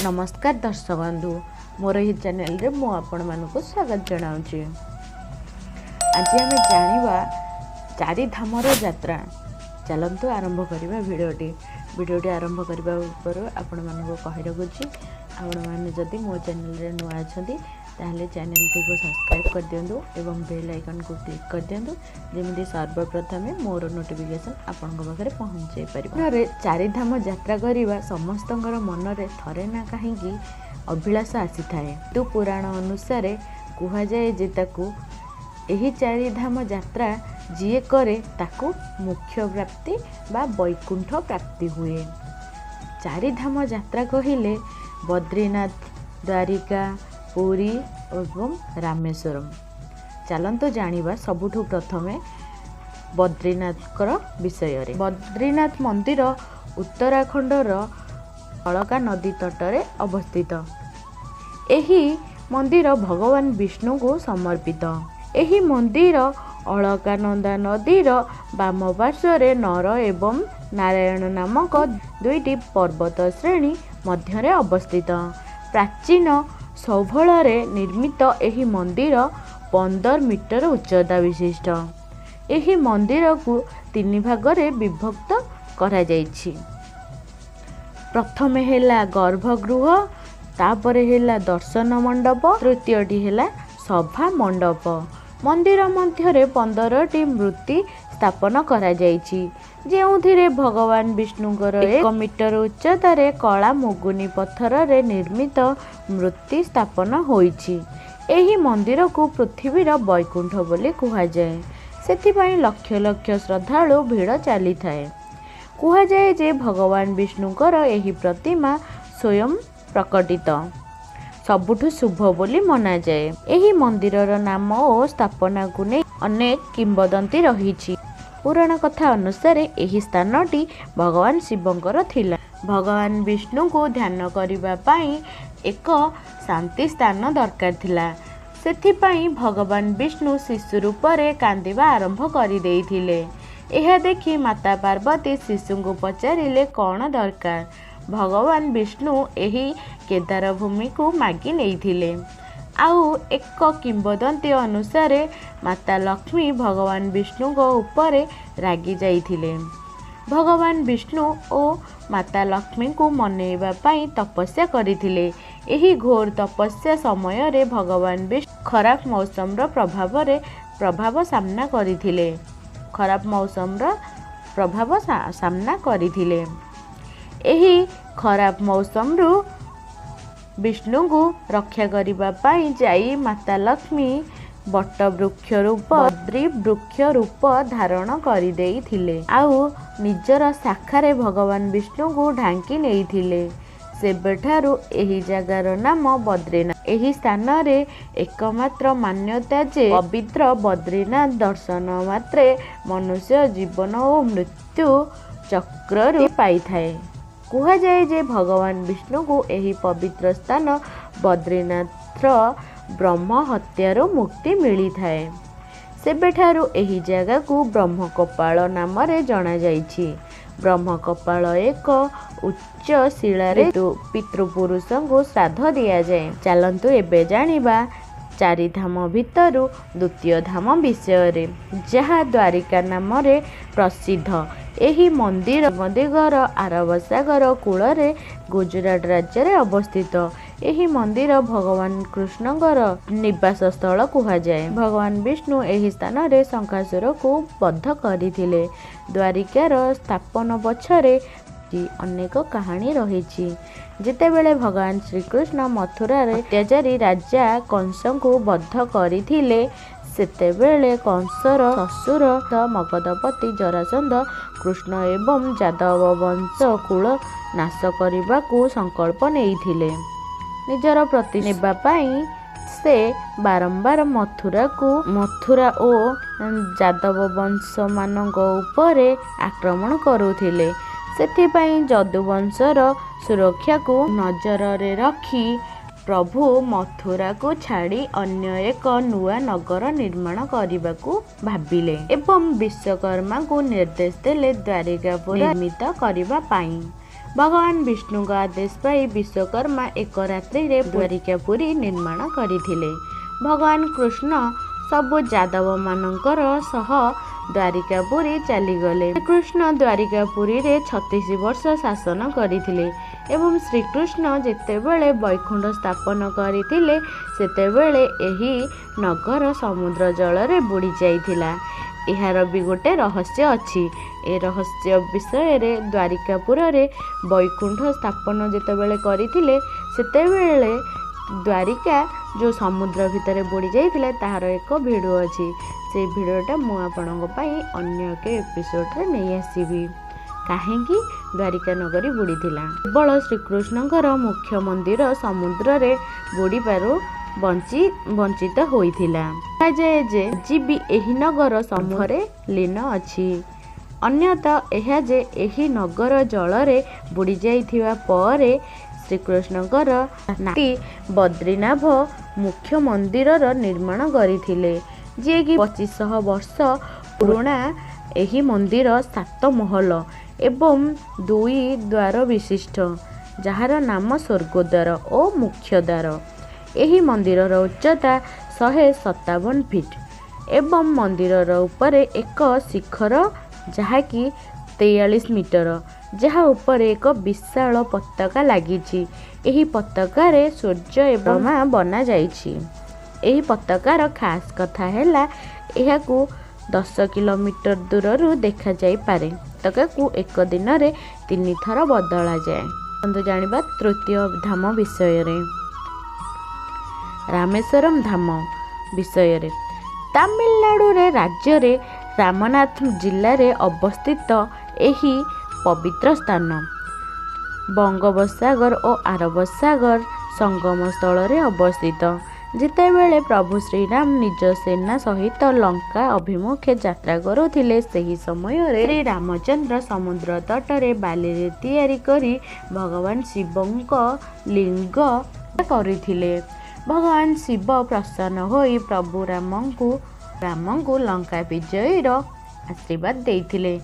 ନମସ୍କାର ଦର୍ଶକ ବନ୍ଧୁ, ମୋର ଏହି ଚ୍ୟାନେଲରେ ମୁଁ ଆପଣମାନଙ୍କୁ ସ୍ୱାଗତ ଜଣାଉଛି। ଆଜି ଆମେ ଜାଣିବା ଚାରିଧାମର ଯାତ୍ରା। ଚାଲନ୍ତୁ ଆରମ୍ଭ କରିବା ଭିଡ଼ିଓଟି। ଭିଡ଼ିଓଟି ଆରମ୍ଭ କରିବା ପୂର୍ବରୁ ଆପଣମାନଙ୍କୁ କହି ରଖୁଛି, ଆପଣମାନେ ଯଦି ମୋ ଚ୍ୟାନେଲରେ ନୂଆ ଅଛନ୍ତି, ତାହେଲେ ଚ୍ୟାନେଲଟିକୁ ସବସ୍କ୍ରାଇବ୍ କରିଦିଅନ୍ତୁ ଏବଂ ବେଲ୍ ଆଇକନ୍କୁ କ୍ଲିକ୍ କରିଦିଅନ୍ତୁ, ଯେମିତି ସର୍ବପ୍ରଥମେ ମୋର ନୋଟିଫିକେସନ୍ ଆପଣଙ୍କ ପାଖରେ ପହଞ୍ଚାଇ ପାରିବ। ଚାରିଧାମ ଯାତ୍ରା କରିବା ସମସ୍ତଙ୍କର ମନରେ ଥରେ ନା କାହିଁକି ଅଭିଳାଷ ଆସିଥାଏ। ହିନ୍ଦୁ ପୁରାଣ ଅନୁସାରେ କୁହାଯାଏ ଯେ ତାକୁ ଏହି ଚାରିଧାମ ଯାତ୍ରା ଯିଏ କରେ, ତାକୁ ମୋକ୍ଷ ପ୍ରାପ୍ତି ବା ବୈକୁଣ୍ଠ ପ୍ରାପ୍ତି ହୁଏ। ଚାରିଧାମ ଯାତ୍ରା କହିଲେ ବଦ୍ରିନାଥ, ଦ୍ୱାରିକା, ପୁରୀ ଏବଂ ରାମେଶ୍ୱରମ। ଚାଲନ୍ତୁ ଜାଣିବା ସବୁଠୁ ପ୍ରଥମେ ବଦ୍ରିନାଥଙ୍କର ବିଷୟରେ। ବଦ୍ରିନାଥ ମନ୍ଦିର ଉତ୍ତରାଖଣ୍ଡର ଅଳକା ନଦୀ ତଟରେ ଅବସ୍ଥିତ। ଏହି ମନ୍ଦିର ଭଗବାନ ବିଷ୍ଣୁଙ୍କୁ ସମର୍ପିତ। ଏହି ମନ୍ଦିର ଅଳକାନନ୍ଦା ନଦୀର ବାମ ପାର୍ଶ୍ୱରେ ନର ଏବଂ ନାରାୟଣ ନାମକ ଦୁଇଟି ପର୍ବତ ଶ୍ରେଣୀ ମଧ୍ୟରେ ଅବସ୍ଥିତ। ପ୍ରାଚୀନ ଶୈଳରେ ନିର୍ମିତ ଏହି ମନ୍ଦିର 15 ମିଟର ଉଚ୍ଚତା ବିଶିଷ୍ଟ। ଏହି ମନ୍ଦିରକୁ ତିନି ଭାଗରେ ବିଭକ୍ତ କରାଯାଇଛି। ପ୍ରଥମେ ହେଲା ଗର୍ଭଗୃହ, ତାପରେ ହେଲା ଦର୍ଶନ ମଣ୍ଡପ, ତୃତୀୟଟି ହେଲା ସଭା ମଣ୍ଡପ। ମନ୍ଦିର ମଧ୍ୟରେ 15ଟି ମୂର୍ତ୍ତି ସ୍ଥାପନ କରାଯାଇଛି, ଯେଉଁଥିରେ ଭଗବାନ ବିଷ୍ଣୁଙ୍କର 1 ମିଟର ଉଚ୍ଚତାରେ କଳା ମୁଗୁନି ପଥରରେ ନିର୍ମିତ ମୂର୍ତ୍ତି ସ୍ଥାପନ ହୋଇଛି। ଏହି ମନ୍ଦିରକୁ ପୃଥିବୀର ବୈକୁଣ୍ଠ ବୋଲି କୁହାଯାଏ। ସେଥିପାଇଁ ଲକ୍ଷ ଲକ୍ଷ ଶ୍ରଦ୍ଧାଳୁ ଭିଡ଼ ଚାଲିଥାଏ। କୁହାଯାଏ ଯେ ଭଗବାନ ବିଷ୍ଣୁଙ୍କର ଏହି ପ୍ରତିମା ସ୍ୱୟଂ ପ୍ରକଟିତ, ସବୁଠୁ ଶୁଭ ବୋଲି ମନାଯାଏ। ଏହି ମନ୍ଦିରର ନାମ ଓ ସ୍ଥାପନାକୁ ନେଇ ଅନେକ କିମ୍ବଦନ୍ତୀ ରହିଛି। ପୁରାଣ କଥା ଅନୁସାରେ ଏହି ସ୍ଥାନଟି ଭଗବାନ ଶିବଙ୍କର ଥିଲା। ଭଗବାନ ବିଷ୍ଣୁଙ୍କୁ ଧ୍ୟାନ କରିବା ପାଇଁ ଏକ ଶାନ୍ତି ସ୍ଥାନ ଦରକାର ଥିଲା। ସେଥିପାଇଁ ଭଗବାନ ବିଷ୍ଣୁ ଶିଶୁ ରୂପରେ କାନ୍ଦିବା ଆରମ୍ଭ କରିଦେଇଥିଲେ। ଏହା ଦେଖି ମାତା ପାର୍ବତୀ ଶିଶୁଙ୍କୁ ପଚାରିଲେ କ'ଣ ଦରକାର। ଭଗବାନ ବିଷ୍ଣୁ ଏହି କେଦାର ଭୂମିକୁ ମାଗି ନେଇଥିଲେ। ଆଉ ଏକ କିମ୍ବଦନ୍ତୀ ଅନୁସାରେ ମାତା ଲକ୍ଷ୍ମୀ ଭଗବାନ ବିଷ୍ଣୁଙ୍କ ଉପରେ ରାଗି ଯାଇଥିଲେ। ଭଗବାନ ବିଷ୍ଣୁ ଓ ମାତା ଲକ୍ଷ୍ମୀଙ୍କୁ ମନେଇବା ପାଇଁ ତପସ୍ୟା କରିଥିଲେ। ଏହି ଘୋର ତପସ୍ୟା ସମୟରେ ଭଗବାନ ବିଷ୍ଣୁ ଖରାପ ମୌସମର ପ୍ରଭାବ ସାମ୍ନା କରିଥିଲେ। ଖରାପ ମୌସମର ପ୍ରଭାବ ସାମ୍ନା କରିଥିଲେ। ଏହି ଖରାପ ମୌସମରୁ ବିଷ୍ଣୁଙ୍କୁ ରକ୍ଷା କରିବା ପାଇଁ ଯାଇ ମାତା ଲକ୍ଷ୍ମୀ ବଟ ବୃକ୍ଷ ରୂପ, ବଦ୍ରି ବୃକ୍ଷ ରୂପ ଧାରଣ କରିଦେଇଥିଲେ ଆଉ ନିଜର ଶାଖାରେ ଭଗବାନ ବିଷ୍ଣୁଙ୍କୁ ଢାଙ୍କି ନେଇଥିଲେ। ସେବେଠାରୁ ଏହି ଜାଗାର ନାମ ବଦ୍ରିନାଥ। ଏହି ସ୍ଥାନରେ ଏକମାତ୍ର ମାନ୍ୟତା ଯେ ପବିତ୍ର ବଦ୍ରିନାଥ ଦର୍ଶନ ମାତ୍ରେ ମନୁଷ୍ୟ ଜୀବନ ଓ ମୃତ୍ୟୁ ଚକ୍ରରୁ ପାଇଥାଏ। କୁହାଯାଏ ଯେ ଭଗବାନ ବିଷ୍ଣୁଙ୍କୁ ଏହି ପବିତ୍ର ସ୍ଥାନ ବଦ୍ରିନାଥର ବ୍ରହ୍ମ ହତ୍ୟାରୁ ମୁକ୍ତି ମିଳିଥାଏ। ସେବେଠାରୁ ଏହି ଜାଗାକୁ ବ୍ରହ୍ମକପାଳ ନାମରେ ଜଣାଯାଇଛି। ବ୍ରହ୍ମକପାଳ ଏକ ଉଚ୍ଚ ଶିଳାରେ ପିତୃପୁରୁଷଙ୍କୁ ଶ୍ରାଦ୍ଧ ଦିଆଯାଏ। ଚାଲନ୍ତୁ ଏବେ ଜାଣିବା ଚାରିଧାମ ଭିତରୁ ଦ୍ୱିତୀୟ ଧାମ ବିଷୟରେ, ଯାହା ଦ୍ୱାରିକା ନାମରେ ପ୍ରସିଦ୍ଧ। ଏହି ମନ୍ଦିର ଦିଗର ଆରବ ସାଗର କୂଳରେ ଗୁଜୁରାଟ ରାଜ୍ୟରେ ଅବସ୍ଥିତ। ଏହି ମନ୍ଦିର ଭଗବାନ କୃଷ୍ଣଙ୍କର ନିବାସ ସ୍ଥଳ କୁହାଯାଏ। ଭଗବାନ ବିଷ୍ଣୁ ଏହି ସ୍ଥାନରେ ଶଙ୍ଖାସୁରକୁ ବଧ କରିଥିଲେ। ଦ୍ୱାରିକାର ସ୍ଥାପନ ପଛରେ ଅନେକ କାହାଣୀ ରହିଛି। ଯେତେବେଳେ ଭଗବାନ ଶ୍ରୀକୃଷ୍ଣ ମଥୁରାରେ ଅତ୍ୟାଚାରୀ ରାଜା କଂସଙ୍କୁ ବଧ କରିଥିଲେ, ସେତେବେଳେ କଂସର ଶ୍ୱଶୁର ମଗଧପତି ଜରାସନ୍ଧ କୃଷ୍ଣ ଏବଂ ଯାଦବ ବଂଶ କୁଳ ନାଶ କରିବାକୁ ସଂକଳ୍ପ ନେଇଥିଲେ। ନିଜର ପ୍ରତିଶୋଧ ନେବା ପାଇଁ ସେ ବାରମ୍ବାର ମଥୁରା ଓ ଯାଦବ ବଂଶମାନଙ୍କ ଉପରେ ଆକ୍ରମଣ କରୁଥିଲେ। ସେଥିପାଇଁ ଯଦୁବଂଶର ସୁରକ୍ଷାକୁ ନଜରରେ ରଖି ପ୍ରଭୁ ମଥୁରାକୁ ଛାଡ଼ି ଅନ୍ୟ ଏକ ନୂଆ ନଗର ନିର୍ମାଣ କରିବାକୁ ଭାବିଲେ ଏବଂ ବିଶ୍ୱକର୍ମାଙ୍କୁ ନିର୍ଦ୍ଦେଶ ଦେଲେ ଦ୍ୱାରିକାପୁର ନିର୍ମିତ କରିବା ପାଇଁ। ଭଗବାନ ବିଷ୍ଣୁଙ୍କ ଆଦେଶ ପାଇ ବିଶ୍ୱକର୍ମା ଏକ ରାତ୍ରିରେ ଦ୍ୱାରିକାପୁରୀ ନିର୍ମାଣ କରିଥିଲେ। ଭଗବାନ କୃଷ୍ଣ ସବୁ ଯାଦବମାନଙ୍କର ସହ ଦ୍ୱାରିକାପୁରୀ ଚାଲିଗଲେ। ଶ୍ରୀକୃଷ୍ଣ ଦ୍ୱାରିକାପୁରୀରେ 36 ବର୍ଷ ଶାସନ କରିଥିଲେ ଏବଂ ଶ୍ରୀକୃଷ୍ଣ ଯେତେବେଳେ ବୈକୁଣ୍ଠ ସ୍ଥାପନ କରିଥିଲେ, ସେତେବେଳେ ଏହି ନଗର ସମୁଦ୍ର ଜଳରେ ବୁଡ଼ି ଯାଇଥିଲା। ଏହାର ବି ଗୋଟେ ରହସ୍ୟ ଅଛି। ଏ ରହସ୍ୟ ବିଷୟରେ, ଦ୍ୱାରିକାପୁରରେ ବୈକୁଣ୍ଠ ସ୍ଥାପନ ଯେତେବେଳେ କରିଥିଲେ, ସେତେବେଳେ ଦ୍ୱାରିକା ଯେଉଁ ସମୁଦ୍ର ଭିତରେ ବୁଡ଼ି ଯାଇଥିଲା, ତାହାର ଏକ ଭିଡ଼ିଓ ଅଛି। ସେଇ ଭିଡ଼ିଓଟା ମୁଁ ଆପଣଙ୍କ ପାଇଁ ଅନ୍ୟ ଏକ ଏପିସୋଡ଼ରେ ନେଇ ଆସିବି, କାହିଁକି ଦ୍ୱାରିକା ନଗରୀ ବୁଡ଼ିଥିଲା। କେବଳ ଶ୍ରୀକୃଷ୍ଣଙ୍କର ମୁଖ୍ୟ ମନ୍ଦିର ସମୁଦ୍ରରେ ବୁଡ଼ିବାରୁ ବଞ୍ଚିତ ହୋଇଥିଲା। କୁହାଯାଏ ଯେ ଆଜି ବି ଏହି ନଗର ସମୂହରେ ଲୀନ ଅଛି। ଅନ୍ୟତ ଏହା ଯେ ଏହି ନଗର ଜଳରେ ବୁଡ଼ି ଯାଇଥିବା ପରେ ଶ୍ରୀକୃଷ୍ଣଙ୍କର ନାତି ବଦ୍ରିନାଭ ମୁଖ୍ୟ ମନ୍ଦିରର ନିର୍ମାଣ କରିଥିଲେ, ଯିଏକି 2500 ବର୍ଷ ପୁରୁଣା। ଏହି ମନ୍ଦିର 7 ମହଲ ଏବଂ 2 ଦ୍ୱାର ବିଶିଷ୍ଟ, ଯାହାର ନାମ ସ୍ୱର୍ଗଦ୍ୱାର ଓ ମୁଖ୍ୟ ଦ୍ୱାର। ଏହି ମନ୍ଦିରର ଉଚ୍ଚତା 157 ଫିଟ୍ ଏବଂ ମନ୍ଦିରର ଉପରେ ଏକ ଶିଖର, ଯାହାକି 43 ମିଟର, ଯାହା ଉପରେ ଏକ ବିଶାଳ ପତାକା ଲାଗିଛି। ଏହି ପତାକାରେ ସୂର୍ଯ୍ୟ ଏବଂ ମା ବନାଯାଇଛି। ଏହି ପତାକାର ଖାସ୍ କଥା ହେଲା, ଏହାକୁ 10 କିଲୋମିଟର ଦୂରରୁ ଦେଖାଯାଇପାରେ। ପତାକାକୁ ଏକ ଦିନରେ 3 ଥର ବଦଳାଯାଏ। ଜାଣିବା ତୃତୀୟ ଧାମ ବିଷୟରେ, ରାମେଶ୍ୱରମ ଧାମ ବିଷୟରେ। ତାମିଲନାଡ଼ୁରେ ରାଜ୍ୟରେ ରାମନାଥ ଜିଲ୍ଲାରେ ଅବସ୍ଥିତ ଏହି ପବିତ୍ର ସ୍ଥାନ ବଙ୍ଗୋପସାଗର ଓ ଆରବ ସାଗର ସଙ୍ଗମ ସ୍ଥଳରେ ଅବସ୍ଥିତ। ଯେତେବେଳେ ପ୍ରଭୁ ଶ୍ରୀରାମ ନିଜ ସେନା ସହିତ ଲଙ୍କା ଅଭିମୁଖେ ଯାତ୍ରା କରୁଥିଲେ, ସେହି ସମୟରେ ଶ୍ରୀ ରାମଚନ୍ଦ୍ର ସମୁଦ୍ର ତଟରେ ବାଲିରେ ତିଆରି କରି ଭଗବାନ ଶିବଙ୍କ ଲିଙ୍ଗ କରିଥିଲେ। ଭଗବାନ ଶିବ ପ୍ରସନ୍ନ ହୋଇ ପ୍ରଭୁ ରାମଙ୍କୁ ଲଙ୍କା ବିଜୟୀର ଆଶୀର୍ବାଦ ଦେଇଥିଲେ।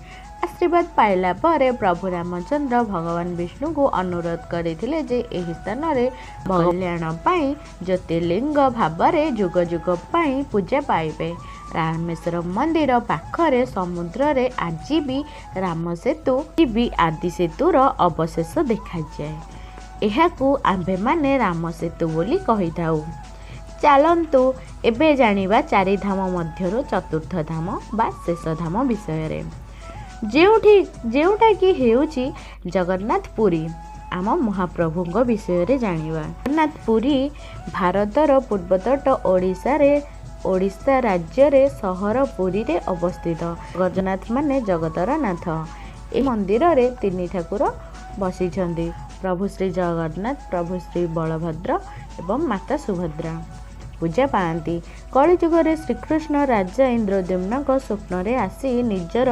ଆଶୀର୍ବାଦ ପାଇଲା ପରେ ପ୍ରଭୁ ରାମଚନ୍ଦ୍ର ଭଗବାନ ବିଷ୍ଣୁଙ୍କୁ ଅନୁରୋଧ କରିଥିଲେ ଯେ ଏହି ସ୍ଥାନରେ କଲ୍ୟାଣ ପାଇଁ ଜ୍ୟୋତିର୍ଲିଙ୍ଗ ଭାବରେ ଯୁଗ ଯୁଗ ପାଇଁ ପୂଜା ପାଇବେ। ରାମେଶ୍ୱର ମନ୍ଦିର ପାଖରେ ସମୁଦ୍ରରେ ଆଜି ବି ରାମ ସେତୁ ବି ଆଦି ସେତୁର ଅବଶେଷ ଦେଖାଯାଏ। ଏହାକୁ ଆମ୍ଭେମାନେ ରାମ ସେତୁ ବୋଲି କହିଥାଉ। ଚାଲନ୍ତୁ ଏବେ ଜାଣିବା ଚାରିଧାମ ମଧ୍ୟରୁ ଚତୁର୍ଥ ଧାମ ବା ଶେଷ ଧାମ ବିଷୟରେ, ଯେଉଁଟାକି ହେଉଛି ଜଗନ୍ନାଥ ପୁରୀ, ଆମ ମହାପ୍ରଭୁଙ୍କ ବିଷୟରେ ଜାଣିବା। ଜଗନ୍ନାଥ ପୁରୀ ଭାରତର ପୂର୍ବତଟ ଓଡ଼ିଶା ରାଜ୍ୟରେ ସହର ପୁରୀରେ ଅବସ୍ଥିତ। ଜଗନ୍ନାଥ ମାନେ ଜଗତର ନାଥ। ଏହି ମନ୍ଦିରରେ 3 ଠାକୁର ବସିଛନ୍ତି, ପ୍ରଭୁ ଶ୍ରୀ ଜଗନ୍ନାଥ, ପ୍ରଭୁ ଶ୍ରୀ ବଳଭଦ୍ର ଏବଂ ମାତା ସୁଭଦ୍ରା ପୂଜା ପାଆନ୍ତି। କଳିଯୁଗରେ ଶ୍ରୀକୃଷ୍ଣ ରାଜା ଇନ୍ଦ୍ରଦ୍ୟୁମ୍ନଙ୍କ ସ୍ୱପ୍ନରେ ଆସି ନିଜର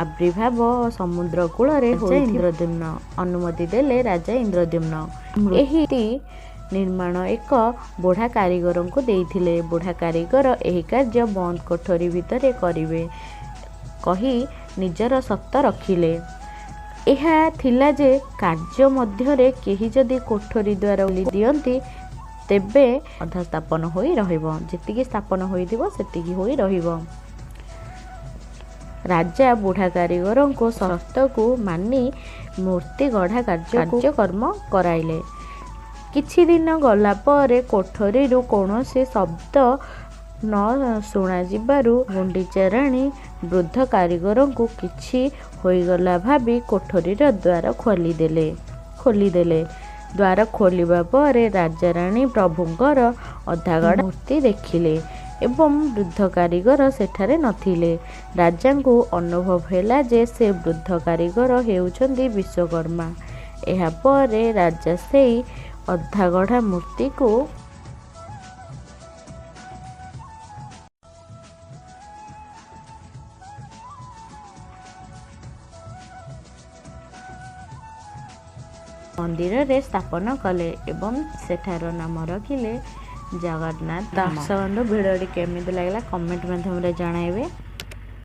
ଆବିର୍ଭାବ ସମୁଦ୍ର କୂଳରେ ଇନ୍ଦ୍ରଦ୍ୟୁମ୍ନ ଅନୁମତି ଦେଲେ। ରାଜା ଇନ୍ଦ୍ରଦ୍ୟୁମ୍ନ ଏହି ନିର୍ମାଣ ଏକ ବୁଢ଼ା କାରିଗରଙ୍କୁ ଦେଇଥିଲେ। ବୁଢ଼ା କାରିଗର ଏହି କାର୍ଯ୍ୟ ବନ୍ଦ କୋଠରୀ ଭିତରେ କରିବେ କହି ନିଜର ସର୍ତ୍ତ ରଖିଲେ। ଏହା ଥିଲା ଯେ କାର୍ଯ୍ୟ ମଧ୍ୟରେ କେହି ଯଦି କୋଠରୀ ଦ୍ୱାର ଖୋଲି ଦିଅନ୍ତି, ତେବେ ଅଧା ସ୍ଥାପନ ହୋଇ ରହିବ, ଯେତିକି ସ୍ଥାପନ ହୋଇଥିବ ସେତିକି ହୋଇ ରହିବ। ରାଜା ବୁଢ଼ା କାରିଗରଙ୍କୁ ସର୍ତ୍ତକୁ ମାନି ମୂର୍ତ୍ତି ଗଢ଼ା କାର୍ଯ୍ୟକର୍ମ କରାଇଲେ। କିଛି ଦିନ ଗଲା ପରେ କୋଠରୀରୁ କୌଣସି ଶବ୍ଦ ନ ଶୁଣାଯିବାରୁ ଗୁଣ୍ଡିଚା ରାଣୀ ବୃଦ୍ଧ କାରିଗରଙ୍କୁ କିଛି ହୋଇଗଲା ଭାବି କୋଠରୀର ଦ୍ୱାର ଖୋଲିଦେଲେ। ଦ୍ୱାର ଖୋଲିବା ପରେ ରାଜାରାଣୀ ପ୍ରଭୁଙ୍କର ଅଧାଗଢ଼ା ମୂର୍ତ୍ତି ଦେଖିଲେ ଏବଂ ବୃଦ୍ଧ କାରିଗର ସେଠାରେ ନଥିଲେ। ରାଜାଙ୍କୁ ଅନୁଭବ ହେଲା ଯେ ସେ ବୃଦ୍ଧ କାରିଗର ହେଉଛନ୍ତି ବିଶ୍ୱକର୍ମା। ଏହାପରେ ରାଜା ସେଇ ଅଧାଗଢ଼ା ମୂର୍ତ୍ତିକୁ ମନ୍ଦିରରେ ସ୍ଥାପନ କଲେ ଏବଂ ସେଠାର ନାମ ରଖିଲେ ଜଗନ୍ନାଥ। ଦର୍ଶକ ବନ୍ଧୁ, ଭିଡ଼ିଓଟି କେମିତି ଲାଗିଲା କମେଣ୍ଟ ମାଧ୍ୟମରେ ଜଣାଇବେ।